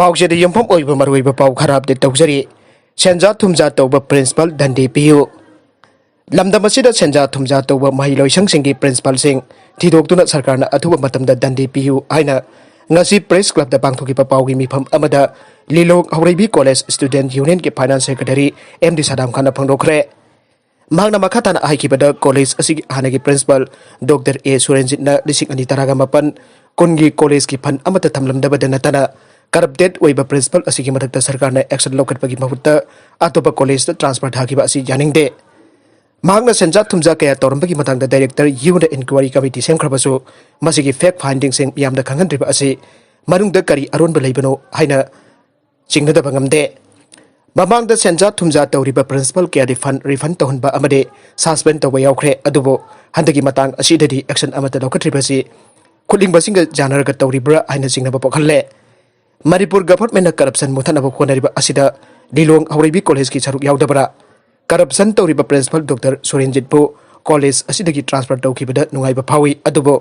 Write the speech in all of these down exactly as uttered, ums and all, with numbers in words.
ꯄꯥꯎꯆꯦꯗ ꯌꯨꯝꯐꯝ ꯑꯣꯏꯕ ꯃꯔꯨꯑꯣꯏꯕ ꯄꯥꯎ ꯈꯔ ꯑꯞꯗꯦꯠ ꯇꯧꯖꯔꯤ꯫ ꯁꯦꯟꯖꯥ ꯊꯨꯝꯖꯥ ꯇꯧꯕ ꯄ꯭ꯔꯤꯟꯁꯤꯄꯥꯜ ꯗꯟꯗꯤ ꯄꯤꯌꯨ꯫ ꯂꯝꯗꯝ ꯑꯁꯤꯗ ꯁꯦꯟꯖꯥ ꯊꯨꯝꯖꯥ ꯇꯧꯕ ꯃꯍꯩꯂꯣꯏꯁꯪꯁꯤꯡꯒꯤ ꯄ꯭ꯔꯤꯟꯁꯤꯄꯥꯜꯁꯤꯡ ꯊꯤꯗꯣꯛꯇꯨꯅ ꯁꯔꯀꯥꯔꯅ ꯑꯊꯨꯕ ꯃꯇꯝꯗ ꯗꯟꯗꯤ ꯄꯤꯌꯨ ꯍꯥꯏꯅ ꯉꯁꯤ ꯄ꯭ꯔꯦꯁ ꯀ꯭ꯂꯕꯇ ꯄꯥꯡꯊꯣꯛꯈꯤꯕ ꯄꯥꯎꯒꯤ ꯃꯤꯐꯝ ꯑꯃꯗ ꯂꯤꯂꯣꯡ ꯍꯧꯔꯩꯕꯤ ꯀꯣꯂꯦꯖ ꯁ꯭ꯇꯨꯗꯦꯟꯠ ꯌꯨꯅꯤꯌꯟꯒꯤ finance secretary M D Sadam ꯈꯥꯟꯅ ꯐꯣꯡꯗꯣꯛꯈ꯭ꯔꯦ꯫ ꯃꯍꯥꯛꯅ ꯃꯈꯥ ꯇꯥꯅ ꯍꯥꯏꯈꯤꯕꯗ, ꯀꯣꯂꯦꯖ ꯑꯁꯤꯒꯤ ꯍꯥꯟꯅꯒꯤ ꯄ꯭ꯔꯤꯟꯁꯤꯄꯥꯜ ꯗꯣꯛꯇꯔ ꯑꯦ ꯁꯨꯔꯦꯟꯖꯤꯠꯅ ꯂꯤꯁꯤꯡ ꯑꯅꯤ ꯇꯔꯥꯒ ꯃꯥꯄꯟ ꯀꯨꯟꯒꯤ ꯀꯣꯂꯦꯖꯀꯤ ꯐꯟ ꯑꯃꯠꯇ ꯊꯝꯂꯝꯗꯕꯗ ꯅꯠꯇꯅ, ꯀꯔꯞꯇꯦꯗ ꯑꯣꯏꯕ ꯄ꯭ꯔꯤꯟꯁꯤꯄꯥꯜ ꯑꯁꯤꯒꯤ ꯃꯊꯛꯇ ꯁꯔꯀꯥꯔꯅ ꯑꯦꯛꯁꯟ ꯂꯧꯈꯠꯄꯒꯤ ꯃꯍꯨꯠꯇ ꯑꯇꯣꯞꯄ ꯀꯣꯂꯦꯖꯇ ꯇ꯭ꯔꯥꯟꯁꯐꯔ ꯊꯥꯈꯤꯕ ꯑꯁꯤ ꯌꯥꯅꯤꯡꯗꯦ꯫ ꯃꯍꯥꯛꯅ ꯁꯦꯟꯖꯥ ꯊꯨꯝꯖꯥ ꯀꯌꯥ ꯇꯧꯔꯝꯕꯒꯤ ꯃꯇꯥꯡꯗ ꯗꯥꯏꯔꯦꯛꯇꯔ ꯌꯨꯅ ꯏꯟꯀ꯭ꯋꯥꯏꯔꯤ ꯀꯃꯤꯇꯤ ꯁꯦꯝꯈ꯭ꯔꯕꯁꯨ, ꯃꯁꯤꯒꯤ ꯐꯦꯛ ꯐꯥꯏꯟꯗꯤꯡꯁꯤꯡ ꯃꯤꯌꯥꯝꯗ ꯈꯪꯍꯟꯗ꯭ꯔꯤꯕ ꯑꯁꯤ ꯃꯅꯨꯡꯗ ꯀꯔꯤ ꯑꯔꯣꯟꯕ ꯂꯩꯕꯅꯣ ꯍꯥꯏꯅ ꯆꯤꯡꯅꯗꯕ ꯉꯝꯗꯦ꯫ ꯃꯃꯥꯡꯗ ꯁꯦꯟꯖꯥ ꯊꯨꯝꯖꯥ ꯇꯧꯔꯤꯕ ꯄ꯭ꯔꯤꯟꯁꯤꯄꯥꯜ ꯀꯌꯥꯗꯤ ꯐꯟ ꯔꯤꯐꯟ ꯇꯧꯍꯟꯕ ꯑꯃꯗꯤ ꯁꯁꯄꯦꯟ ꯇꯧꯕ ꯌꯥꯎꯈ꯭ꯔꯦ, ꯑꯗꯨꯕꯨ ꯍꯟꯗꯛꯀꯤ ꯃꯇꯥꯡ ꯑꯁꯤꯗꯗꯤ ꯑꯦꯛꯁꯟ ꯑꯃꯠꯇ ꯂꯧꯈꯠꯇ꯭ꯔꯤꯕꯁꯤ ꯈꯨꯠꯂꯤꯡꯕꯁꯤꯡꯒ ꯌꯥꯅꯔꯒ ꯇꯧꯔꯤꯕ꯭ꯔꯥ ꯍꯥꯏꯅ ꯆꯤꯡꯅꯕ ꯄꯣꯛꯍꯜꯂꯦ꯫ ꯃꯅꯤꯄꯨꯔ ꯒꯚꯔꯟꯃꯦꯟꯠꯅ ꯀꯔꯞꯁꯟ ꯃꯨꯊꯠꯅꯕ ꯍꯣꯠꯅꯔꯤꯕ ꯑꯁꯤꯗ ꯂꯤꯂꯣꯡ ꯍꯧꯔꯩꯕꯤ ꯀꯣꯂꯦꯖꯀꯤ ꯁꯔꯨꯛ ꯌꯥꯎꯗꯕ꯭ꯔꯥ? ꯀꯔꯞꯁꯟ ꯇꯧꯔꯤꯕ ꯄ꯭ꯔꯤꯟꯁꯤꯄꯥꯜ ꯗꯣꯛꯇꯔ ꯁꯨꯔꯦꯟꯖꯤꯠꯄꯨ ꯀꯣꯂꯦꯖ ꯑꯁꯤꯗꯒꯤ ꯇ꯭ꯔꯥꯟꯁꯐꯔ ꯇꯧꯈꯤꯕꯗ ꯅꯨꯡꯉꯥꯏꯕ ꯐꯥꯎꯏ, ꯑꯗꯨꯕꯨ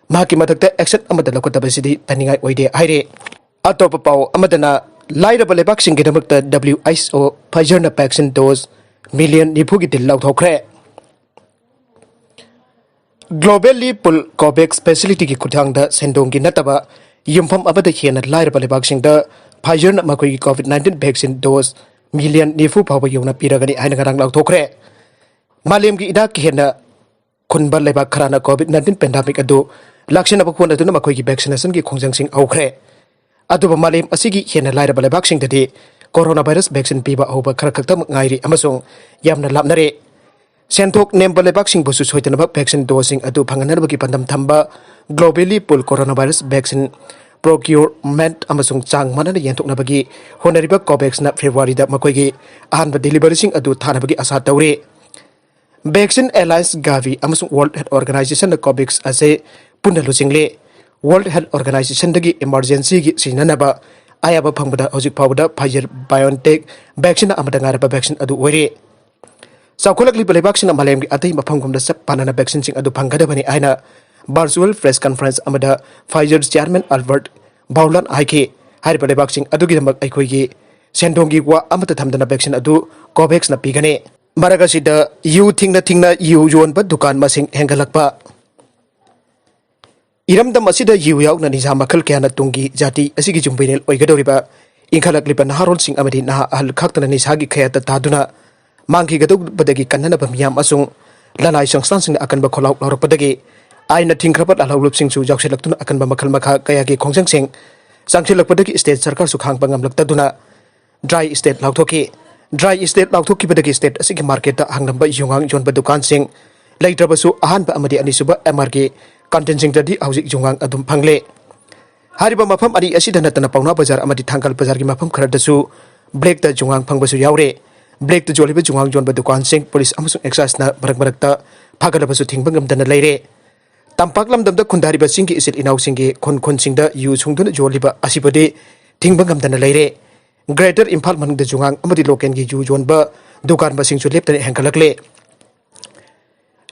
ꯃꯍꯥꯛꯀꯤ ꯃꯊꯛꯇ ꯑꯦꯛꯁꯟ ꯑꯃꯠꯇ ꯂꯧꯈꯠꯇꯕꯁꯤꯗꯤ ꯇꯥꯅꯤꯡꯉꯥꯏ ꯑꯣꯏꯗꯦ ꯍꯥꯏꯔꯤ꯫ ꯑꯇꯣꯞꯄ ꯄꯥꯎ ꯑꯃꯗꯅ, ꯂꯥꯏꯔꯕ ꯂꯩꯕꯥꯛꯁꯤꯡꯒꯤꯗꯃꯛꯇ ꯗꯕ꯭ꯂꯤꯎ ꯑꯩꯆ ꯑꯣ ꯐꯥꯏꯖꯔꯅ ꯚꯦꯛꯁꯤꯟ ꯗꯣꯁ ꯃꯤꯂꯤꯌꯟ ꯅꯤꯐꯨꯒꯤ ꯗꯤꯜ ꯂꯥꯎꯊꯣꯛꯈ꯭ꯔꯦ꯫ ꯒ꯭ꯂꯣꯕꯦꯜꯂꯤ ꯄꯨꯜ ꯀꯣꯚꯦꯛꯁ ꯐꯦꯁꯤꯂꯤꯇꯤꯒꯤ ꯈꯨꯠꯊꯥꯡꯗ ꯁꯦꯟꯗꯣꯡꯒꯤ ꯅꯠꯇꯕ ꯌꯨꯝꯐꯝ ꯑꯃꯗ ꯍꯦꯟꯅ ꯂꯥꯏꯔꯕ ꯂꯩꯕꯥꯛꯁꯤꯡꯗ ꯐꯥꯏꯖꯔꯅ ꯃꯈꯣꯏꯒꯤ COVID nineteen vaccine dose million ꯅꯤꯐꯨ ꯐꯥꯎꯕ ꯌꯧꯅ ꯄꯤꯔꯒꯅꯤ ꯍꯥꯏꯅ ꯉꯔꯥꯡ ꯂꯥꯎꯊꯣꯛꯈ꯭ꯔꯦ꯫ ꯃꯥꯂꯦꯝꯒꯤ ꯏꯅꯥꯛ ꯍꯦꯟꯅ ꯈꯨꯟꯕ ꯂꯩꯕꯥꯛ ꯈꯔꯅ ꯀꯣꯚꯤꯗ ꯅꯥꯏꯟꯇꯤꯟ ꯄꯦꯟꯗꯥꯃꯤꯛ ꯑꯗꯨ ꯂꯥꯛꯁꯤꯟꯅꯕ ꯍꯣꯠꯅꯗꯨꯅ ꯃꯈꯣꯏꯒꯤ ꯚꯦꯛꯁꯤꯅꯦꯁꯟꯒꯤ ꯈꯣꯡꯖꯪꯁꯤꯡ ꯍꯧꯈ꯭ꯔꯦ꯫ ꯑꯗꯨꯕꯨ ꯃꯥꯂꯦꯝ ꯑꯁꯤꯒꯤ ꯍꯦꯟꯅ ꯂꯥꯏꯔꯕ ꯂꯩꯕꯥꯛꯁꯤꯡꯗꯗꯤ ꯀꯣꯔꯣꯅꯥ ꯚꯥꯏꯔꯁ ꯚꯦꯛꯁꯤꯟ ꯄꯤꯕ ꯑꯍꯧꯕ ꯈꯔ ꯈꯛꯇꯃꯛ ꯉꯥꯏꯔꯤ ꯑꯃꯁꯨꯡ ꯌꯥꯝꯅ ꯂꯥꯞꯅꯔꯦ꯫ ꯁꯦꯟꯊꯣꯛ ꯅꯦꯝꯕ ꯂꯩꯕꯥꯛꯁꯤꯡꯕꯨꯁꯨ ꯁꯣꯏꯗꯅꯃꯛ ꯚꯦꯛꯁꯤꯟ ꯗꯣꯁꯁꯤꯡ ꯑꯗꯨ ꯐꯪꯍꯟꯅꯕꯒꯤ ꯄꯥꯟꯗꯝ ꯊꯝꯕ ꯒ꯭ꯂꯣꯕꯦꯜꯂꯤ ꯄꯨꯜ ꯀꯣꯔꯣꯅꯥ ꯚꯥꯏꯔꯁ ꯚꯦꯛꯁꯤꯟ ꯄ꯭ꯔꯣꯀ꯭ꯌꯨꯔꯃꯦꯟꯠ ꯑꯃꯁꯨꯡ ꯆꯥꯡ ꯃꯥꯟꯅꯅ ꯌꯦꯟꯊꯣꯛꯅꯕꯒꯤ ꯍꯣꯠꯅꯔꯤꯕ ꯀꯣꯚꯦꯛꯁꯅ ꯐꯦꯕ꯭ꯔꯨꯋꯥꯔꯤꯗ ꯃꯈꯣꯏꯒꯤ ꯑꯍꯥꯟꯕ ꯗꯦꯂꯤꯚꯔꯤꯁꯤꯡ ꯑꯗꯨ ꯊꯥꯅꯕꯒꯤ ꯑꯥꯁꯥ ꯇꯧꯔꯤ꯫ ꯚꯦꯛꯁꯤꯟ ꯑꯦꯂꯥꯌꯟꯁ ꯒꯥꯚꯤ ꯑꯃꯁꯨꯡ ꯋꯥꯔꯜꯗ ꯍꯦꯜꯊ ꯑꯣꯔꯒꯅꯥꯏꯖꯦꯁꯟꯅ ꯀꯣꯚꯦꯛꯁ ꯑꯁꯤ ꯄꯨꯟꯅ ꯂꯨꯆꯤꯡꯂꯦ꯫ ꯋꯥꯔꯜꯗ ꯍꯦꯜꯊ ꯑꯣꯔꯒꯅꯥꯏꯖꯦꯁꯟꯗꯒꯤ ꯏꯃꯔꯖꯦꯟꯁꯤꯒꯤ ꯁꯤꯖꯤꯟꯅꯅꯕ ꯑꯌꯥꯕ ꯐꯪꯕꯗ ꯍꯧꯖꯤꯛ ꯐꯥꯎꯕꯗ ꯐꯥꯏꯖꯔ ꯕꯥꯏꯑꯣꯟꯇꯦꯛ ꯚꯦꯛꯁꯤꯟ ꯑꯃꯗ ꯉꯥꯏꯔꯕ ꯚꯦꯛꯁꯤꯟ ꯑꯗꯨ ꯑꯣꯏꯔꯦ꯫ ꯆꯥꯎꯈꯠꯂꯛꯂꯤꯕ ꯂꯩꯕꯥꯛꯁꯤꯡꯅ ꯃꯥꯂꯦꯝꯒꯤ ꯑꯇꯩ ꯃꯐꯝꯒꯨꯝꯅ ꯆꯞ ꯃꯥꯟꯅꯅ ꯚꯦꯛꯁꯤꯟꯁꯤꯡ ꯑꯗꯨ ꯐꯪꯒꯗꯕꯅꯤ ꯍꯥꯏꯅ ꯚꯔꯆꯨꯋꯦꯜ ꯄ꯭ꯔꯦꯁ ꯀꯟꯐꯔꯦꯟꯁ ꯑꯃꯗ ꯐꯥꯏꯖꯔ ꯆꯤꯌꯥꯔꯃꯦꯟ ꯑꯜꯕꯔꯠ ꯕꯥꯎꯂꯥꯟ ꯍꯥꯏꯈꯤ꯫ ꯍꯥꯏꯔꯤꯕ ꯂꯩꯕꯥꯛꯁꯤꯡ ꯑꯗꯨꯒꯤꯗꯃꯛ ꯑꯩꯈꯣꯏꯒꯤ ꯁꯦꯟꯗꯣꯡꯒꯤ ꯋꯥ ꯑꯃꯠꯇ ꯊꯝꯗꯅ vaccine ꯑꯗꯨ COVAX-ꯅ ꯄꯤꯒꯅꯤ꯫ ꯃꯔꯛ ꯑꯁꯤꯗ ꯌꯨ ꯊꯤꯡꯅ ꯊꯤꯡꯅ ꯌꯨ ꯌꯣꯟꯕ ꯗꯨꯀꯥꯟ ꯃꯁꯤꯡ ꯍꯦꯟꯒꯠꯂꯛꯄ꯫ ꯏꯔꯝꯗꯝ ꯑꯁꯤꯗ ꯌꯨ ꯌꯥꯎꯅ ꯅꯤꯁꯥ ꯃꯈꯜ ꯀꯌꯥꯅ ꯇꯨꯡꯒꯤ ꯖꯥꯇꯤ ꯑꯁꯤꯒꯤ ꯌꯨꯝꯕꯤꯔꯦꯜ ꯑꯣꯏꯒꯗꯧꯔꯤꯕ ꯏꯟꯈꯠꯂꯛꯂꯤꯕ ꯅꯍꯥꯔꯣꯜꯁꯤꯡ ꯑꯃꯗꯤ ꯅꯍꯥ ꯑꯍꯜ ꯈꯥꯛꯇꯅ ꯅꯤꯁꯥꯒꯤ ꯈꯌꯥꯠꯇ ꯇꯥꯗꯨꯅ ꯃꯥꯡꯈꯤꯒꯗꯧꯕꯗꯒꯤ ꯀꯟꯅꯅꯕ ꯃꯤꯌꯥꯝ ꯑꯃꯁꯨꯡ ꯂꯅꯥꯏ ꯁꯪꯁꯊꯥꯟꯁꯤꯡꯅ ꯑꯀꯟꯕ ꯈꯣꯜꯂꯥꯎ ꯂꯥꯎꯔꯛꯄꯗꯒꯤ ꯑꯥꯏꯟꯅ ꯊꯤꯡꯈ꯭ꯔꯕ ꯂꯥꯜꯍꯧꯂꯨꯞꯁꯤꯡꯁꯨ ꯌꯥꯎꯁꯤꯜꯂꯛꯇꯨꯅ ꯑꯀꯟꯕ ꯃꯈꯜ ꯃꯈꯥ ꯀꯌꯥꯒꯤ ꯈꯣꯡꯖꯪꯁꯤꯡ ꯆꯪꯁꯤꯜꯂꯛꯄꯗꯒꯤ state ꯁꯔꯀꯥꯔꯁꯨ ꯈꯥꯡꯕ ꯉꯝꯂꯛꯇꯗꯨꯅ dry state ꯂꯥꯎꯊꯣꯛꯈꯤ꯫ Dry state ꯂꯥꯎꯊꯣꯛꯈꯤꯕꯗꯒꯤ state ꯑꯁꯤꯒꯤ market ꯇ ꯍꯥꯡꯂꯝꯕ ꯌꯨꯉꯥꯡ ꯌꯣꯟꯕ ꯗꯨꯀꯥꯟꯁꯤꯡ ꯂꯩꯇ꯭ꯔꯕꯁꯨ ꯑꯍꯥꯟꯕ ꯑꯃꯗꯤ ꯑꯅꯤꯁꯨꯕ M R ꯒꯤ canteen ꯁꯤꯡꯗꯗꯤ ꯍꯧꯖꯤꯛ ꯌꯨꯉꯥꯡ ꯑꯗꯨꯝ ꯐꯪꯂꯦ꯫ ꯍꯥꯏꯔꯤꯕ ꯃꯐꯝ ꯑꯅꯤ ꯑꯁꯤꯗ ꯅꯠꯇꯅ ꯄꯥꯎꯅꯥ ꯕꯖꯥꯔ ꯑꯃꯗꯤ ꯊꯥꯡꯒꯜ ꯕꯖꯥꯔꯒꯤ ꯃꯐꯝ ꯈꯔꯗꯁꯨ black ꯇ ꯌꯨꯉꯥꯡ ꯐꯪꯕꯁꯨ ꯌꯥꯎꯔꯦ꯫ Black ꯇ ꯌꯣꯜꯂꯤꯕ ꯌꯨꯉꯥꯡ ꯌꯣꯟꯕ ꯗꯨꯀꯥꯟꯁꯤꯡ police ꯑꯃꯁꯨꯡ excise ꯅ ꯃꯔꯛ ꯃꯔꯛꯇ ꯐꯥꯒꯠꯂꯕꯁꯨ ꯊꯤꯡꯕ ꯉꯝꯗꯅ ꯂꯩꯔꯦ꯫ ꯇꯝꯄꯥꯛ ꯂꯝꯗꯝꯗ ꯈꯨꯟꯗꯥꯔꯤꯕ ꯆꯤꯡꯒꯤ ꯏꯆꯤꯜ ꯏꯅꯥꯎꯁꯤꯡꯒꯤ ꯈꯨꯟ ꯈꯨꯟꯁꯤꯡꯗ ꯌꯨ ꯁꯨꯡꯗꯨꯅ ꯌꯣꯜꯂꯤꯕ ꯑꯁꯤꯕꯨꯗꯤ ꯊꯤꯡꯕ ꯉꯝꯗꯅ ꯂꯩꯔꯦ꯫ Greater ꯏꯝꯐꯥꯜ ꯃꯅꯨꯡꯗ ꯌꯨꯉꯥꯡ ꯑꯃꯗꯤ local ꯒꯤ ꯌꯨ ꯌꯣꯟꯕ ꯗꯨꯀꯥꯟ ꯃꯁꯤꯡꯁꯨ ꯂꯦꯞꯇꯅ ꯍꯦꯟꯒꯠꯂꯛꯂꯦ꯫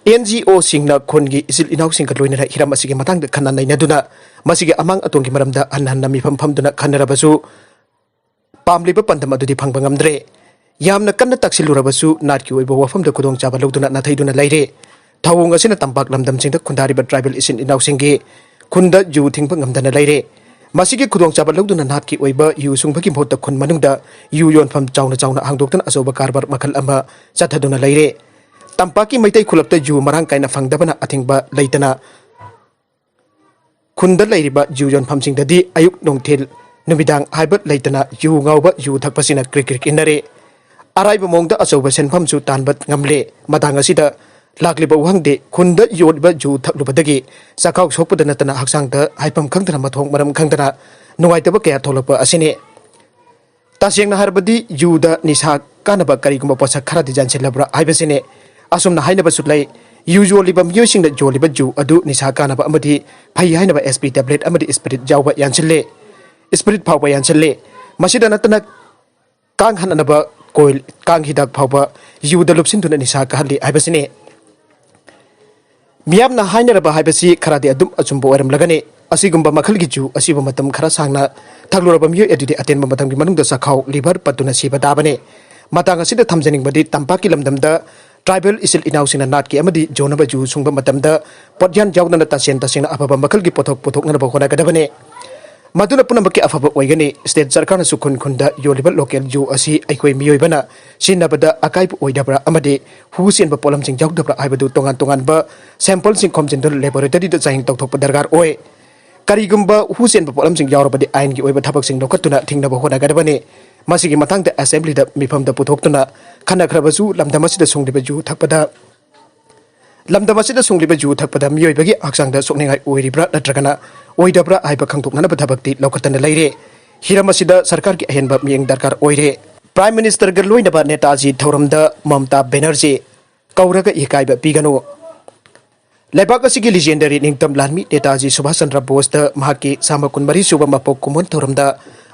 N G O ꯁꯤꯡꯅ ꯈꯨꯟꯒꯤ ꯏꯆꯤꯜ ꯏꯅꯥꯎꯁꯤꯡꯒ ꯂꯣꯏꯅꯅ ꯍꯤꯔꯝ ꯑꯁꯤꯒꯤ ꯃꯇꯥꯡꯗ ꯈꯟꯅ ꯅꯩꯅꯗꯨꯅ ꯃꯁꯤꯒꯤ ꯑꯃꯥꯡ ꯑꯇꯣꯟꯒꯤ ꯃꯔꯝꯗ ꯍꯟꯅ ꯍꯟꯅ ꯃꯤꯐꯝ ꯐꯝꯗꯨꯅ ꯈꯟꯅꯔꯕꯁꯨ ꯄꯥꯝꯂꯤꯕ ꯄꯥꯟꯗꯝ ꯑꯗꯨꯗꯤ ꯐꯪꯕ ꯉꯝꯗ꯭ꯔꯦ꯫ ꯌꯥꯝꯅ ꯀꯟꯅ ꯇꯥꯛꯁꯤꯜꯂꯨꯔꯕꯁꯨ ꯅꯥꯠꯀꯤ ꯑꯣꯏꯕ ꯋꯥꯐꯝꯗ ꯈꯨꯗꯣꯡꯆꯥꯕ ꯂꯧꯗꯨꯅ ꯅꯥꯊꯩꯗꯨꯅ ꯂꯩꯔꯦ꯫ ꯊꯧꯑꯣꯡ ꯑꯁꯤꯅ ꯇꯝꯄꯥꯛ ꯂꯝꯗꯝꯁꯤꯡꯗ ꯈꯨꯟꯗꯥꯔꯤꯕ tribal ꯏꯆꯤꯟ ꯏꯅꯥꯎꯁꯤꯡꯒꯤ ꯈꯨꯟꯗ ꯌꯨ ꯊꯤꯡꯕ ꯉꯝꯗꯅ ꯂꯩꯔꯦ꯫ ꯃꯁꯤꯒꯤ ꯈꯨꯗꯣꯡꯆꯥꯕ ꯂꯧꯗꯨꯅ ꯅꯥꯠꯀꯤ ꯑꯣꯏꯕ ꯌꯨ ꯁꯨꯡꯕꯒꯤ ꯃꯍꯨꯠꯇ ꯈꯨꯟ ꯃꯅꯨꯡꯗ ꯌꯨ ꯌꯣꯟꯐꯝ ꯆꯥꯎꯅ ꯆꯥꯎꯅ ꯍꯥꯡꯗꯣꯛꯇꯨꯅ ꯑꯆꯧꯕ ꯀꯔꯕꯥꯔ ꯃꯈꯜ ꯑꯃ ꯆꯠꯊꯗꯨꯅ ꯂꯩꯔꯦ꯫ ꯇꯝꯄꯥꯛꯀꯤ ꯃꯩꯇꯩ ꯈꯨꯜꯂꯛꯇ ꯌꯨ ꯃꯔꯥꯡ ꯀꯥꯏꯅ ꯐꯪꯗꯕꯅ ꯑꯊꯤꯡꯕ ꯂꯩꯇꯅ ꯈꯨꯟꯗ ꯂꯩꯔꯤꯕ ꯌꯨ ꯌꯣꯟꯐꯝꯁꯤꯡꯗꯗꯤ ꯑꯌꯨꯛ ꯅꯨꯡꯊꯤꯜ ꯅꯨꯃꯤꯗꯥꯡ ꯍꯥꯏꯕ ꯂꯩꯇꯅ ꯌꯨ ꯉꯥꯎꯕ ꯌꯨ ꯊꯛꯄꯁꯤꯅ ꯀ꯭ꯔꯤꯛ ꯀ꯭ꯔꯤꯛ ꯏꯟꯅꯔꯦ꯫ ꯑꯔꯥꯏꯕ ꯃꯑꯣꯡꯗ ꯑꯆꯧꯕ ꯁꯦꯟꯐꯝꯁꯨ ꯇꯥꯟꯕ ꯉꯝꯂꯦ꯫ ꯃꯇꯥꯡ ꯑꯁꯤꯗ ꯂꯥꯛꯂꯤꯕ ꯋꯥꯍꯪꯗꯤ ꯈꯨꯟꯗ ꯌꯣꯜꯂꯤꯕ ꯌꯨ ꯊꯛꯂꯨꯕꯗꯒꯤ ꯆꯥꯛꯈꯥꯎ ꯁꯣꯛꯄꯗ ꯅꯠꯇꯅ ꯍꯛꯆꯥꯡꯗ ꯍꯥꯏꯐꯝ ꯈꯪꯗꯅ ꯃꯊꯣꯡ ꯃꯔꯝ ꯈꯪꯗꯅ ꯅꯨꯡꯉꯥꯏꯇꯕ ꯀꯌꯥ ꯊꯣꯛꯂꯛꯄ ꯑꯁꯤꯅꯤ꯫ ꯇꯁꯦꯡꯅ ꯍꯥꯏꯔꯕꯗꯤ ꯌꯨꯗ ꯅꯤꯁꯥ ꯀꯥꯟꯅꯕ ꯀꯔꯤꯒꯨꯝꯕ ꯄꯣꯠꯁꯛ ꯈꯔꯗꯤ ꯌꯥꯟꯁꯤꯜꯂꯕ꯭ꯔꯥ ꯍꯥꯏꯕꯁꯤꯅꯤ꯫ ꯑꯁꯨꯝꯅ ꯍꯥꯏꯅꯕꯁꯨ ꯂꯩ, ꯌꯨ ꯌꯣꯜꯂꯤꯕ ꯃꯤꯑꯣꯏꯁꯤꯡꯅ ꯌꯣꯜꯂꯤꯕ ꯌꯨ ꯑꯗꯨ ꯅꯤꯁꯥ ꯀꯥꯟꯅꯕ ꯑꯃꯗꯤ ꯐꯩ ꯍꯥꯏꯅꯕ S P tablet ꯑꯃꯗꯤ spirit ꯌꯥꯎꯕ ꯌꯥꯟꯁꯤꯜꯂꯦ꯫ Spirit ꯐꯥꯎꯕ ꯌꯥꯟꯁꯤꯜꯂꯦ꯫ ꯃꯁꯤꯗ ꯅꯠꯇꯅ ꯀꯥꯡ ꯍꯥꯠꯅꯅꯕ ꯀꯣꯏꯜ, ꯀꯥꯡ ꯍꯤꯗꯥꯛ ꯐꯥꯎꯕ ꯌꯨꯗ ꯂꯨꯞꯁꯤꯟꯗꯨꯅ ꯅꯤꯁꯥ ꯀꯥꯍꯜꯂꯤ ꯍꯥꯏꯕꯁꯤꯅꯤ꯫ ꯃꯤꯌꯥꯝꯅ ꯍꯥꯏꯅꯔꯕ ꯍꯥꯏꯕꯁꯤ ꯈꯔꯗꯤ ꯑꯗꯨꯝ ꯑꯆꯨꯝꯕ ꯑꯣꯏꯔꯝꯂꯒꯅꯤ꯫ ꯑꯁꯤꯒꯨꯝꯕ ꯃꯈꯜꯒꯤ ꯖꯨ ꯑꯁꯤꯕꯨ ꯃꯇꯝ ꯈꯔ ꯁꯥꯡꯅ ꯊꯛꯂꯨꯔꯕ ꯃꯤꯑꯣꯏ ꯑꯗꯨꯗꯤ ꯑꯇꯦꯟꯕ ꯃꯇꯝꯒꯤ ꯃꯅꯨꯡꯗ ꯆꯥꯛꯈꯥꯎ, ꯂꯤꯚꯔ ꯄꯠꯇꯨꯅ ꯁꯤꯕ ꯇꯥꯕꯅꯤ꯫ ꯃꯇꯥꯡ ꯑꯁꯤꯗ ꯊꯝꯖꯅꯤꯡꯕꯗꯤ, ꯇꯝꯄꯥꯛꯀꯤ ꯂꯝꯗꯝꯗ ꯇ꯭ꯔꯥꯏꯕꯦꯜ ꯏꯆꯤꯜ ꯏꯅꯥꯎꯁꯤꯡꯅ ꯅꯥꯠꯀꯤ ꯑꯃꯗꯤ ꯖꯣꯟꯅꯕ ꯖꯨ ꯁꯨꯡꯕ ꯃꯇꯝꯗ ꯄꯣꯠꯌꯥꯟ ꯌꯥꯎꯗꯅ ꯇꯁꯦꯡ ꯇꯁꯦꯡꯅ ꯑꯐꯕ ꯃꯈꯜꯒꯤ ꯄꯣꯠꯊꯣꯛ ꯄꯨꯊꯣꯛꯅꯅꯕ ꯍꯣꯠꯅꯒꯗꯕꯅꯤ꯫ ꯃꯗꯨꯅ ꯄꯨꯝꯅꯃꯛꯀꯤ ꯑꯐꯕ ꯑꯣꯏꯒꯅꯤ꯫ ꯁ꯭ꯇꯦꯠ ꯁꯔꯀꯥꯔꯅꯁꯨ ꯈꯨꯟ ꯈꯨꯟꯗ ꯌꯣꯜꯂꯤꯕ ꯂꯣꯀꯦꯜ ꯖꯨ ꯑꯁꯤ ꯑꯩꯈꯣꯏ ꯃꯤꯑꯣꯏꯕꯅ ꯁꯤꯖꯤꯟꯅꯕꯗ ꯑꯀꯥꯏꯕ ꯑꯣꯏꯗꯕ꯭ꯔꯥ ꯑꯃꯗꯤ ꯍꯨ ꯆꯦꯟꯕ ꯄꯣꯠꯂꯝꯁꯤꯡ ꯌꯥꯎꯗꯕ꯭ꯔꯥ ꯍꯥꯏꯕꯗꯨ ꯇꯣꯉꯥꯟ ꯇꯣꯉꯥꯟꯕ ꯁꯦꯝꯄꯜꯁꯤꯡ ꯈꯣꯝꯖꯤꯟꯗꯨꯅ ꯂꯦꯕꯣꯔꯦꯇꯔꯤꯗ ꯆꯥꯡꯌꯦꯡ ꯇꯧꯊꯣꯛꯄ ꯗꯔꯀꯥꯔ ꯑꯣꯏ꯫ ꯀꯔꯤꯒꯨꯝꯕ ꯍꯨ ꯆꯦꯟꯕ ꯄꯣꯠꯂꯝꯁꯤꯡ ꯌꯥꯎꯔꯕꯗꯤ ꯑꯥꯏꯟꯒꯤ ꯑꯣꯏꯕ ꯊꯕꯛꯁꯤꯡ ꯂꯧꯈꯠꯇꯨꯅ ꯊꯤꯡꯅꯕ ꯍꯣꯠꯅꯒꯗꯕꯅꯤ꯫ ꯃꯁꯤꯒꯤ ꯃꯇꯥꯡꯗ ꯑꯦꯁꯦꯝꯕ꯭ꯂꯤꯗ ꯃꯤꯐꯝꯗ ꯄꯨꯊꯣꯛꯇꯨꯅ ꯈꯟꯅꯈ꯭ꯔꯕꯁꯨ, ꯂꯝꯗꯝ ꯑꯁꯤꯗ ꯁꯨꯡꯂꯤꯕ ꯖꯨ ꯊꯛꯄꯗ ꯂꯝꯗꯝ ꯑꯁꯤꯗ ꯁꯨꯡꯂꯤꯕ ꯖꯨ ꯊꯛꯄꯗ ꯃꯤꯑꯣꯏꯕꯒꯤ ꯍꯛꯆꯥꯡꯗ ꯁꯣꯛꯅꯤꯡꯉꯥꯏ ꯑꯣꯏꯔꯤꯕ꯭ꯔꯥ ꯅꯠꯇ꯭ꯔꯒꯅ ꯑꯣꯏꯗꯕ꯭ꯔꯥ ꯍꯥꯏꯕ ꯈꯪꯗꯣꯛꯅꯅꯕ ꯊꯕꯛꯇꯤ ꯂꯧꯈꯠꯇꯅ ꯂꯩꯔꯦ꯫ ꯍꯤꯔꯝ ꯑꯁꯤꯗ ꯁꯔꯀꯥꯔꯒꯤ ꯑꯍꯦꯟꯕ ꯃꯤꯠꯌꯦꯡ ꯗꯔꯀꯥꯔ ꯑꯣꯏꯔꯦ꯫ ꯄ꯭ꯔꯥꯏꯝ ꯃꯤꯅꯤꯁꯇꯔꯒ ꯂꯣꯏꯅꯕ ꯅꯦꯇꯥꯖꯤ ꯊꯧꯔꯝꯗ ꯃꯃꯇꯥ ꯕꯦꯅꯔꯖꯤ ꯀꯧꯔꯒ ꯏꯀꯥꯏꯕ ꯄꯤꯒꯅꯨ꯫ ꯂꯩꯕꯥꯛ ꯑꯁꯤꯒꯤ ꯂꯤꯖꯦꯟꯗꯔꯤ ꯅꯤꯡꯇꯝ ꯂꯥꯟꯃꯤ ꯅꯦꯇꯥꯖꯤ ꯁꯨꯚꯥꯁ ꯆꯟꯗ꯭ꯔ ꯕꯣꯁꯇ ꯃꯍꯥꯛꯀꯤ ꯆꯥꯝꯃ ꯀꯨꯟꯃꯔꯤ ꯁꯨꯕ ꯃꯄꯣꯛ ꯀꯨꯝꯑꯣꯟ ꯊꯧꯔꯝꯗ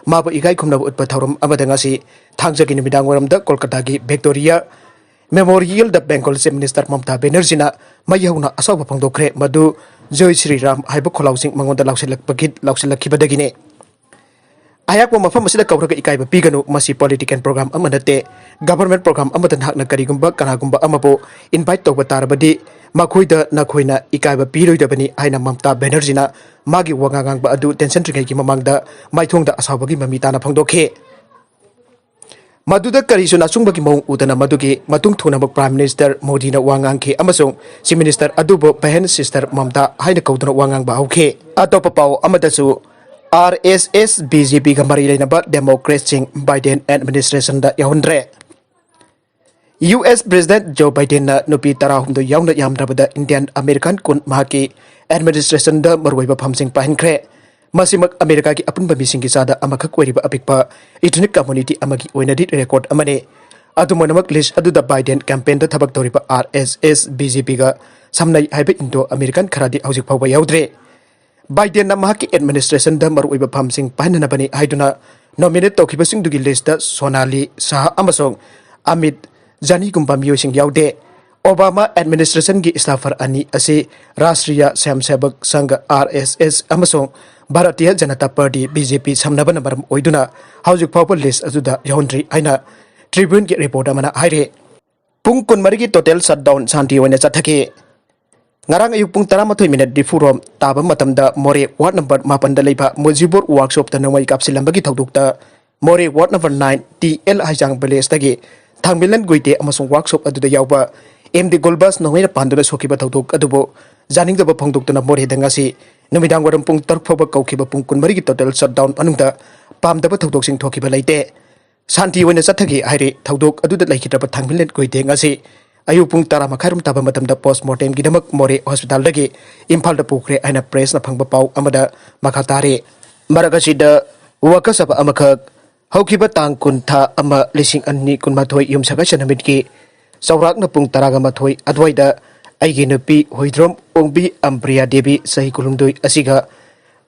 ꯃꯥꯕꯨ ꯏꯀꯥꯏ ꯈꯨꯝꯅꯕ ꯎꯠꯄ ꯊꯧꯔꯝ ꯑꯃꯗ ꯉꯁꯤ ꯊꯥꯡꯖꯒꯤ ꯅꯨꯃꯤꯗꯥꯡ ꯋꯥꯏꯔꯝꯗ ꯀꯣꯜꯀꯇꯥꯒꯤ ꯚꯤꯛꯇꯣꯔꯤꯌꯥ ꯃꯦꯃꯣꯔꯤꯌꯦꯜꯗ ꯕꯦꯡꯒꯣꯜ ꯆꯤꯐ ꯃꯤꯅꯤꯁꯇꯔ ꯃꯃꯇꯥ ꯕꯦꯅꯔꯖꯤꯅ ꯃꯩ ꯍꯧꯅ ꯑꯁꯥꯎꯕ ꯐꯣꯡꯗꯣꯛꯈ꯭ꯔꯦ꯫ ꯃꯗꯨ "ꯖꯣꯏ ꯁ꯭ꯔꯤ ꯔꯥꯝ" ꯍꯥꯏꯕ ꯈꯣꯜꯂꯥꯎꯁꯤꯡ ꯃꯉꯣꯟꯗ ꯂꯥꯎꯁꯤꯜꯂꯛꯄꯒꯤ, ꯂꯥꯎꯁꯤꯜꯂꯛꯈꯤꯕꯗꯒꯤꯅꯤ꯫ ꯑꯩꯍꯥꯛꯄꯨ ꯃꯐꯝ ꯑꯁꯤꯗ ꯀꯧꯔꯒ ꯏꯀꯥꯏꯕ ꯄꯤꯒꯅꯨ꯫ ꯃꯁꯤ ꯄꯣꯂꯤꯇꯤꯀꯦꯜ ꯄ꯭ꯔꯣꯒ꯭ꯔꯥꯝ ꯑꯃ ꯅꯠꯇꯦ, ꯒꯚꯔꯟꯃꯦꯟꯠ ꯄ꯭ꯔꯣꯒ꯭ꯔꯥꯝ ꯑꯃꯗ ꯅꯍꯥꯛꯅ ꯀꯔꯤꯒꯨꯝꯕ ꯀꯅꯥꯒꯨꯝꯕ ꯑꯃꯕꯨ ꯏꯟꯚꯥꯏꯠ ꯇꯧꯕ ꯇꯥꯔꯕꯗꯤ, ꯃꯈꯣꯏꯗ ꯅꯈꯣꯏꯅ ꯏꯀꯥꯏꯕ ꯄꯤꯔꯣꯏꯗꯕꯅꯤ ꯍꯥꯏꯅ ꯃꯃꯇꯥ ꯕꯦꯅꯔꯖꯤꯅ ꯃꯥꯒꯤ ꯋꯥꯉꯥꯡ ꯉꯥꯡꯕ ꯑꯗꯨ ꯇꯦꯟꯁꯤꯟꯗ꯭ꯔꯤꯉꯩꯒꯤ ꯃꯃꯥꯡꯗ ꯃꯥꯏꯊꯣꯡꯗ ꯑꯁꯥꯎꯕꯒꯤ ꯃꯃꯤ ꯇꯥꯅ ꯐꯣꯡꯗꯣꯛꯈꯤ꯫ ꯃꯗꯨꯗ ꯀꯔꯤꯁꯨ ꯅꯥꯆꯨꯡꯕꯒꯤ ꯃꯑꯣꯡ ꯎꯗꯅ ꯃꯗꯨꯒꯤ ꯃꯇꯨꯡ ꯊꯣꯡꯅꯃꯛ ꯄ꯭ꯔꯥꯏꯝ ꯃꯤꯅꯤꯁꯇꯔ ꯃꯣꯗꯤꯅ ꯋꯥ ꯉꯥꯡꯈꯤ ꯑꯃꯁꯨꯡ ꯆꯤꯐ ꯃꯤꯅꯤꯁꯇꯔ ꯑꯗꯨꯕꯨ "ꯕꯍꯦꯟ ꯁꯤꯁꯇꯔ ꯃꯃꯇꯥ" ꯍꯥꯏꯅ ꯀꯧꯗꯨꯅ ꯋꯥ ꯉꯥꯡꯕ ꯍꯧꯈꯤ꯫ ꯑꯇꯣꯞꯄ ꯄꯥꯎ ꯑꯃꯗꯁꯨ, ꯑꯥꯔ ꯑꯦꯁ ꯑꯦꯁ ꯕꯤ ꯖꯦ ꯄꯤꯒ ꯃꯔꯤ ꯂꯩꯅꯕ ꯗꯦꯃꯣꯀ꯭ꯔꯦꯠꯁꯤꯡ ꯕꯥꯏꯗꯦꯟ ꯑꯦꯗꯃꯤꯅꯤꯁꯇ꯭ꯔꯦꯁꯟꯗ ꯌꯥꯎꯍꯟꯗ꯭ꯔꯦ꯫ ꯌꯨ ꯑꯦꯁ ꯄ꯭ꯔꯦꯁꯤꯗꯦꯟꯠ ꯖꯣ ꯕꯥꯏꯗꯦꯟꯅ ꯅꯨꯄꯤ ꯇꯔꯥꯍꯨꯝꯗꯣꯏ ꯌꯥꯎꯅ ꯌꯥꯝꯗ꯭ꯔꯕꯗ ꯏꯟꯗꯤꯌꯥꯟ ꯑꯃꯦꯔꯤꯀꯥꯟ ꯀꯨꯟ ꯃꯍꯥꯛꯀꯤ ꯑꯦꯗꯃꯤꯅꯤꯁꯇ꯭ꯔꯦꯁꯟꯗ ꯃꯔꯨꯑꯣꯏꯕ ꯐꯝꯁꯤꯡ ꯄꯥꯏꯍꯟꯈ꯭ꯔꯦ꯫ ꯃꯁꯤꯃꯛ ꯑꯃꯦꯔꯤꯀꯥꯒꯤ ꯑꯄꯨꯟꯕ ꯃꯤꯁꯤꯡꯒꯤ ꯆꯥꯗ ꯑꯃꯈꯛ ꯑꯣꯏꯔꯤꯕ ꯑꯄꯤꯛꯄ ꯏꯊꯅꯤꯛ ꯀꯝꯃꯨꯅꯤꯇꯤ ꯑꯃꯒꯤ ꯑꯣꯏꯅꯗꯤ ꯔꯦꯀꯣꯔꯗ ꯑꯃꯅꯤ꯫ ꯑꯗꯨꯝ ꯑꯣꯏꯅꯃꯛ, ꯂꯤꯁ꯭ꯠ ꯑꯗꯨꯗ ꯕꯥꯏꯗꯦꯟ ꯀꯦꯝꯄꯦꯟꯗ ꯊꯕꯛ ꯇꯧꯔꯤꯕ ꯑꯥꯔ ꯑꯦꯁ ꯑꯦꯁ ꯕꯤ ꯖꯦ ꯄꯤꯒ ꯁꯝꯅꯩ ꯍꯥꯏꯕ ꯏꯟꯗꯣ ꯑꯃꯦꯔꯤꯀꯥꯟ ꯈꯔꯗꯤ ꯍꯧꯖꯤꯛ ꯐꯥꯎꯕ ꯌꯥꯎꯗ꯭ꯔꯤ꯫ ꯕꯥꯏꯗꯦꯟꯅ ꯃꯍꯥꯛꯀꯤ ꯑꯦꯗꯃꯤꯅꯤꯁꯇ꯭ꯔꯦꯁꯟꯗ ꯃꯔꯨꯑꯣꯏꯕ ꯐꯝꯁꯤꯡ ꯄꯥꯏꯍꯟꯅꯕꯅꯤ ꯍꯥꯏꯗꯨꯅ ꯅꯣꯃꯤꯅꯦꯠ ꯇꯧꯈꯤꯕꯁꯤꯡꯗꯨꯒꯤ ꯂꯤꯁ꯭ꯠꯇ ꯁꯣꯅꯥꯂꯤ ꯁꯥꯍ ꯑꯃꯁꯨꯡ ꯑꯃꯤꯠ ꯖꯥꯅꯤꯒꯨꯝꯕ ꯃꯤꯑꯣꯏꯁꯤꯡ ꯌꯥꯎꯗꯦ꯫ ꯑꯣꯕꯥꯃꯥ ꯑꯦꯗꯃꯤꯅꯤꯁꯇ꯭ꯔꯦꯁꯟꯒꯤ ꯏꯁꯇꯥꯐꯔ ꯑꯅꯤ ꯑꯁꯤ ꯔꯥꯁꯇ꯭ꯔꯤꯌꯥ ꯁ꯭ꯋꯌꯝꯁꯦꯕꯛ ꯁꯪꯘ, ꯑꯥꯔ ꯑꯦꯁ ꯑꯦꯁ, ꯑꯃꯁꯨꯡ Bharatiya Janata party, B J ꯄꯤ, ꯁꯝꯅꯕꯅ ꯃꯔꯝ ꯑꯣꯏꯗꯨꯅ ꯍꯧꯖꯤꯛ ꯐꯥꯎꯕ ꯂꯤꯁ ꯑꯗꯨꯗ ꯌꯥꯎꯍꯟꯗ꯭ꯔꯤ ꯍꯥꯏꯅ ꯇ꯭ꯔꯤꯕ꯭ꯌꯨꯟꯒꯤ ꯔꯤꯄꯣꯔꯠ ꯑꯃꯅ ꯍꯥꯏꯔꯤ꯫ ꯄꯨꯡ ꯀꯨꯟꯃꯔꯤꯒꯤ ꯇꯣꯇꯦꯜ ꯁꯠꯗꯥꯎꯟ ꯁꯥꯟꯇꯤ ꯑꯣꯏꯅ ꯆꯠꯊꯈꯤ꯫ ꯉꯔꯥꯡ ꯑꯌꯨꯛ ꯄꯨꯡ ꯇꯔꯥꯃꯥꯊꯣꯏ ꯃꯤꯅꯠ ꯅꯤꯐꯨ ꯔꯣꯝ ꯇꯥꯕ ꯃꯇꯝꯗ ꯃꯣꯔꯦ ꯋꯥꯔꯗ ꯅꯝꯕꯔ ꯃꯥꯄꯟꯗ ꯂꯩꯕ ꯃꯨꯖꯤꯕꯨꯔ ꯋꯥꯔꯛꯁꯣꯞꯇ ꯅꯣꯡꯃꯩ ꯀꯥꯞꯁꯤꯜꯂꯝꯕꯒꯤ ꯊꯧꯗꯣꯛꯇ Moreh ward number nine T L Heijang ꯚꯤꯂꯦꯖꯇꯒꯤ ꯊꯥꯡꯃꯤꯂꯟ ꯒꯨꯏꯇꯦ ꯑꯃꯁꯨꯡ ꯋꯥꯔꯛꯁꯣꯞ ꯑꯗꯨꯗ ꯌꯥꯎꯕ ꯑꯦꯝ ꯗꯤ ꯒꯨꯜꯕꯥꯁ ꯅꯣꯡꯃꯩꯅ ꯄꯥꯟꯗꯨꯅ ꯁꯣꯛꯈꯤꯕ ꯊꯧꯗꯣꯛ ꯑꯗꯨꯕꯨ ꯌꯥꯅꯤꯡꯗꯕ ꯐꯣꯡꯗꯣꯛꯇꯨꯅ ꯃꯣꯔꯦꯗ ꯉꯁꯤ ꯅꯨꯃꯤꯗꯥꯡ ꯋꯥꯏꯔꯝ ꯄꯨꯡ ꯇꯔꯨꯛ ꯐꯥꯎꯕ ꯀꯧꯈꯤꯕ ꯄꯨꯡ ꯀꯨꯟꯃꯔꯤꯒꯤ ꯇꯣꯇꯦꯜ ꯁꯠꯗꯥꯎꯟ ꯃꯅꯨꯡꯗ ꯄꯥꯝꯗꯕ ꯊꯧꯗꯣꯛꯁꯤꯡ ꯊꯣꯛꯈꯤꯕ ꯂꯩꯇꯦ꯫ ꯁꯥꯟꯇꯤ ꯑꯣꯏꯅ ꯆꯠꯊꯈꯤ ꯍꯥꯏꯔꯤ꯫ ꯊꯧꯗꯣꯛ ꯑꯗꯨꯗ ꯂꯩꯈꯤꯗ꯭ꯔꯕ ꯊꯥꯡꯃꯤꯂꯟ ꯒꯨꯏꯇꯦ ꯉꯁꯤ ꯑꯌꯨꯛ ꯄꯨꯡ ꯇꯔꯥ ꯃꯈꯥꯏꯔꯣꯝ ꯇꯥꯕ ꯃꯇꯝꯗ ꯄꯣꯁꯃꯣꯔꯇꯦꯝꯒꯤꯗꯃꯛ ꯃꯣꯔꯦ ꯍꯣꯁꯄꯤꯇꯥꯜꯗꯒꯤ ꯏꯝꯐꯥꯜꯗ ꯄꯨꯈ꯭ꯔꯦ ꯍꯥꯏꯅ ꯄ꯭ꯔꯦꯁꯅ ꯐꯪꯕ ꯄꯥꯎ ꯑꯃꯗ ꯃꯈꯥ ꯇꯥꯔꯤ꯫ ꯃꯔꯛ ꯑꯁꯤꯗ ꯋꯥꯀꯠꯆꯕ ꯑꯃꯈꯛ, ꯍꯧꯈꯤꯕ ꯇꯥꯡ ꯀꯨꯟ ꯊꯥ ꯑꯃ ꯂꯤꯁꯤꯡ ꯑꯅꯤ ꯀꯨꯟꯃꯥꯊꯣꯏ ꯌꯨꯝꯁꯀꯩꯁ ꯅꯨꯃꯤꯠꯀꯤ ꯆꯥꯎꯔꯥꯛꯅ ꯄꯨꯡ ꯇꯔꯥꯒ ꯃꯥꯊꯣꯏ ꯑꯗꯨꯋꯥꯏꯗ ꯑꯩꯒꯤ ꯅꯨꯄꯤ ꯍꯨꯏꯗ꯭ꯔꯣꯝ ꯑꯣꯡꯕꯤ ꯑꯝꯕ꯭ꯔꯤꯌꯥ ꯗꯦꯕꯤ ꯆꯍꯤ ꯀꯨꯟꯍꯨꯝꯗꯣꯏ ꯑꯁꯤꯒ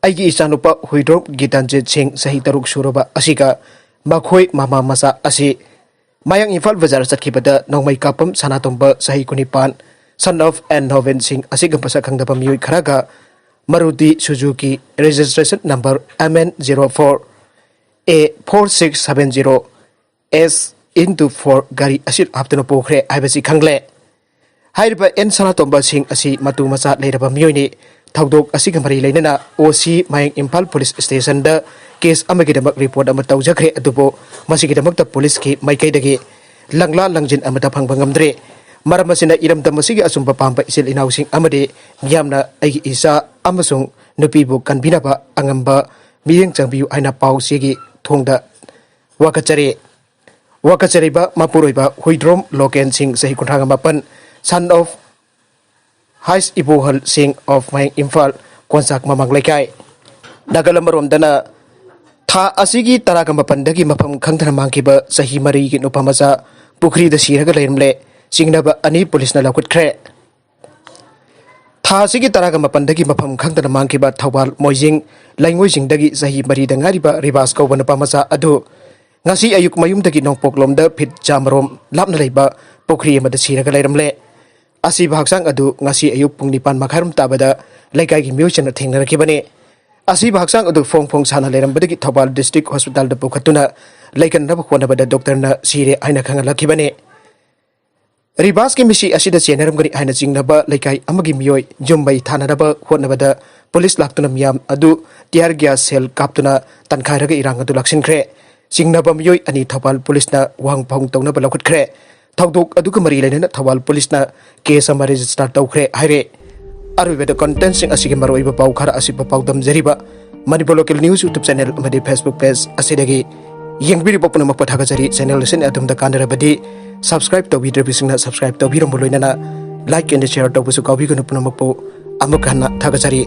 ꯑꯩꯒꯤ ꯏꯆꯥꯅꯨꯄꯥ ꯍꯨꯏꯗ꯭ꯔꯣꯝ ꯒꯤꯇꯥꯟꯖꯤꯠ ꯁꯤꯡ ꯆꯍꯤ ꯇꯔꯨꯛ ꯁꯨꯔꯕ ꯑꯁꯤꯒ ꯃꯈꯣꯏ ꯃꯃꯥ ꯃꯆꯥ ꯑꯁꯤ ꯃꯌꯥꯡ ꯏꯝꯐꯥꯜ ꯕꯖꯥꯔ ꯆꯠꯈꯤꯕꯗ ꯅꯣꯡꯃꯩ ꯀꯥꯞꯄꯝ ꯁꯅꯥꯇꯣꯝꯕ ꯆꯍꯤ ꯀꯨꯟꯅꯤꯄꯥꯟ, son of ꯑꯦꯟ ꯅꯣꯕꯦꯟ ꯁꯤꯡ ꯑꯁꯤꯒ ꯃꯁꯛ ꯈꯪꯗꯕ ꯃꯤꯑꯣꯏ ꯈꯔꯒ ꯃꯔꯨꯇꯤ Suzuki registration number M N zero four A four six seven zero S into four ꯒꯥꯔꯤ ꯑꯁꯤ ꯍꯥꯞꯇꯨꯅ ꯄꯨꯈ꯭ꯔꯦ ꯍꯥꯏꯕꯁꯤ ꯈꯪꯂꯦ꯫ ꯍꯥꯏꯔꯤꯕ ꯑꯦꯟ ꯁꯅꯥꯇꯣꯝꯕ ꯁꯤꯡ ꯑꯁꯤ ꯃꯇꯨ ꯃꯆꯥ ꯂꯩꯔꯕ ꯃꯤꯑꯣꯏꯅꯤ꯫ ꯊꯧꯗꯣꯛ ꯑꯁꯤꯒ ꯃꯔꯤ ꯂꯩꯅꯅ ꯑꯣ ꯁꯤ ꯃꯌꯥꯡ ꯏꯝꯐꯥꯜ ꯄꯨꯂꯤꯁ ꯁ꯭ꯇꯦꯁꯟꯗ ꯀꯦꯁ ꯑꯃꯒꯤꯗꯃꯛ ꯔꯤꯄꯣꯔꯠ ꯑꯃ ꯇꯧꯖꯈ꯭ꯔꯦ, ꯑꯗꯨꯕꯨ ꯃꯁꯤꯒꯤꯗꯃꯛꯇ ꯄꯨꯂꯤꯁꯀꯤ ꯃꯥꯏꯀꯩꯗꯒꯤ ꯂꯪꯂꯥ ꯂꯪꯖꯤꯟ ꯑꯃꯠꯇ ꯐꯪꯕ ꯉꯝꯗ꯭ꯔꯤ꯫ ꯃꯔꯝ ꯑꯁꯤꯅ ꯏꯔꯝꯗꯝ ꯑꯁꯤꯒꯤ ꯑꯆꯨꯝꯕ ꯄꯥꯝꯕ ꯏꯆꯤꯜ ꯏꯅꯥꯎꯁꯤꯡ ꯑꯃꯗꯤ ꯃꯤꯌꯥꯝꯅ ꯑꯩꯒꯤ ꯏꯆꯥ ꯑꯃꯁꯨꯡ ꯅꯨꯄꯤꯕꯨ ꯀꯟꯕꯤꯅꯕ ꯑꯉꯝꯕ ꯃꯤꯠꯌꯦꯡ ꯆꯪꯕꯤꯌꯨ ꯍꯥꯏꯅ ꯄꯥꯎ ꯆꯦꯒꯤ ꯊꯣꯡꯗ ꯋꯥꯀꯠꯆꯔꯤ꯫ ꯋꯥꯀꯠꯆꯔꯤꯕ ꯃꯄꯨꯔꯣꯏꯕ ꯍꯨꯏꯗ꯭ꯔꯣꯝ ꯂꯣꯀꯦꯟ ꯁꯤꯡ, ꯆꯍꯤ ꯀꯨꯟꯊ꯭ꯔꯥꯒ ꯃꯥꯄꯟ, son of ꯍꯥꯏꯁ ꯏꯕꯣꯍꯜ ꯁꯤꯡ of ꯃꯌꯥꯡ ꯏꯝꯐꯥꯜ, ꯀꯣꯟꯆꯥꯛ ꯃꯃꯥꯡ ꯂꯩꯀꯥꯏ꯫ ꯅꯥꯀꯜ ꯑꯃꯔꯣꯝꯗꯅ, ꯊꯥ ꯑꯁꯤꯒꯤ ꯇꯔꯥꯒ ꯃꯥꯄꯟꯗꯒꯤ ꯃꯐꯝ ꯈꯪꯗꯅ ꯃꯥꯡꯈꯤꯕ ꯆꯍꯤ ꯃꯔꯤꯒꯤ ꯅꯨꯄꯥ ꯃꯆꯥ ꯄꯨꯈ꯭ꯔꯤꯗ ꯁꯤꯔꯒ ꯂꯩꯔꯝꯂꯦ꯫ ꯆꯤꯡꯅꯕ ꯑꯅꯤ ꯄꯨꯂꯤꯁꯅ ꯂꯧꯈꯠꯈ꯭ꯔꯦ꯫ ꯊꯥ ꯑꯁꯤꯒꯤ ꯇꯔꯥꯒ ꯃꯥꯄꯟꯗꯒꯤ ꯃꯐꯝ ꯈꯪꯗꯅ ꯃꯥꯡꯈꯤꯕ ꯊꯧꯕꯥꯜ ꯃꯣꯏꯖꯤꯡ ꯂꯩꯉꯣꯏꯖꯤꯡꯗꯒꯤ ꯆꯍꯤ ꯃꯔꯤꯗ ꯉꯥꯏꯔꯤꯕ ꯔꯤꯕꯥꯁ ꯀꯧꯕ ꯅꯨꯄꯥ ꯃꯆꯥ ꯑꯗꯨ ꯉꯁꯤ ꯑꯌꯨꯛ ꯃꯌꯨꯝꯗꯒꯤ ꯅꯣꯡꯄꯣꯛꯂꯣꯝꯗ ꯐꯤꯠ ꯆꯥꯃꯔꯣꯝ ꯂꯥꯞꯅ ꯂꯩꯕ ꯄꯨꯈ꯭ꯔꯤ ꯑꯃꯗ ꯁꯤꯔꯒ ꯂꯩꯔꯝꯂꯦ꯫ ꯑꯁꯤꯕ ꯍꯛꯆꯥꯡ ꯑꯗꯨ ꯉꯁꯤ ꯑꯌꯨꯛ ꯄꯨꯡ ꯅꯤꯄꯥꯟ ꯃꯈꯥꯏꯔꯣꯝ ꯇꯥꯕꯗ ꯂꯩꯀꯥꯏꯒꯤ ꯃꯤꯑꯣꯏꯁꯤꯡꯅ ꯊꯦꯡꯅꯔꯛꯈꯤꯕꯅꯤ꯫ ꯑꯁꯤꯕ ꯍꯛꯆꯥꯡ ꯑꯗꯨ ꯐꯣꯡ ꯐꯣꯡ ꯁꯥꯅ ꯂꯩꯔꯝꯕꯗꯒꯤ ꯊꯧꯕꯥꯜ ꯗꯤꯁꯇ꯭ꯔꯤꯛ ꯍꯣꯁꯄꯤꯇꯥꯜꯗ ꯄꯨꯈꯠꯇꯨꯅ ꯂꯩꯀꯟꯅꯕ ꯍꯣꯠꯅꯕꯗ ꯗꯣꯛꯇꯔꯅ ꯁꯤꯔꯦ ꯍꯥꯏꯅ ꯈꯪꯍꯜꯂꯛꯈꯤꯕꯅꯤ꯫ ꯔꯤꯕꯥꯁꯀꯤ ꯃꯤꯁꯤ ꯑꯁꯤꯗ ꯆꯦꯟꯅꯔꯝꯒꯅꯤ ꯍꯥꯏꯅ ꯆꯤꯡꯅꯕ ꯂꯩꯀꯥꯏ ꯑꯃꯒꯤ ꯃꯤꯑꯣꯏ ꯌꯨꯝ ꯃꯩ ꯊꯥꯅꯅꯕ ꯍꯣꯠꯅꯕꯗ ꯄꯨꯂꯤꯁ ꯂꯥꯛꯇꯨꯅ ꯃꯤꯌꯥꯝ ꯑꯗꯨ ꯇꯤꯌꯥꯔ ꯒ꯭ꯌꯥꯁ ꯁꯦꯜ ꯀꯥꯞꯇꯨꯅ ꯇꯥꯟꯈꯥꯏꯔꯒ ꯏꯔꯥꯡ ꯑꯗꯨ ꯂꯥꯛꯁꯤꯟꯈ꯭ꯔꯦ꯫ ꯆꯤꯡꯅꯕ ꯃꯤꯑꯣꯏ ꯑꯅꯤ ꯊꯧꯕꯥꯜ ꯄꯨꯂꯤꯁꯅ ꯋꯥꯍꯪ ꯐꯥꯎ ꯇꯧꯅꯕ ꯂꯧꯈꯠꯈ꯭ꯔꯦ꯫ ꯊꯧꯗꯣꯛ ꯑꯗꯨꯒ ꯃꯔꯤ ꯂꯩꯅꯅ ꯊꯧꯕꯥꯜ ꯄꯨꯂꯤꯁꯅ ꯀꯦꯁ ꯑꯃ ꯔꯦꯖꯤꯁꯇꯥꯔ ꯇꯧꯈ꯭ꯔꯦ ꯍꯥꯏꯔꯦ꯫ ꯑꯔꯣꯏꯕꯗ ꯀꯟꯇꯦꯟꯁꯤꯡ ꯑꯁꯤꯒꯤ ꯃꯔꯨꯑꯣꯏꯕ ꯄꯥꯎ ꯈꯔ ꯑꯁꯤꯕ ꯄꯥꯎ ꯇꯝꯖꯔꯤꯕ Manipur local news YouTube channel ꯑꯃꯗꯤ ꯐꯦꯁꯕꯨꯛ ꯄꯦꯖ ꯑꯁꯤꯗꯒꯤ ꯌꯦꯡꯕꯤꯔꯤꯕ ꯄꯨꯝꯅꯃꯛꯄꯨ ꯊꯥꯒꯠꯆꯔꯤ꯫ ꯆꯦꯅꯦꯜ ꯑꯁꯤꯅ ꯑꯗꯣꯝꯗ ꯀꯥꯟꯅꯔꯕꯗꯤ ꯁꯕꯁꯀ꯭ꯔꯥꯏꯕ ꯇꯧꯕꯤꯗ꯭ꯔꯤꯕꯁꯤꯡꯅ ꯁꯕꯁꯀ꯭ꯔꯥꯏꯕ ꯇꯧꯕꯤꯔꯝꯕ ꯂꯣꯏꯅꯅ ꯂꯥꯏꯛ ꯑꯦꯟ ꯁꯤꯌꯔ ꯇꯧꯕꯁꯨ ꯀꯥꯎꯕꯤꯒꯅꯨ꯫ ꯄꯨꯝꯅꯃꯛꯄꯨ ꯑꯃꯨꯛ ꯍꯟꯅ ꯊꯥꯒꯠꯆꯔꯤ꯫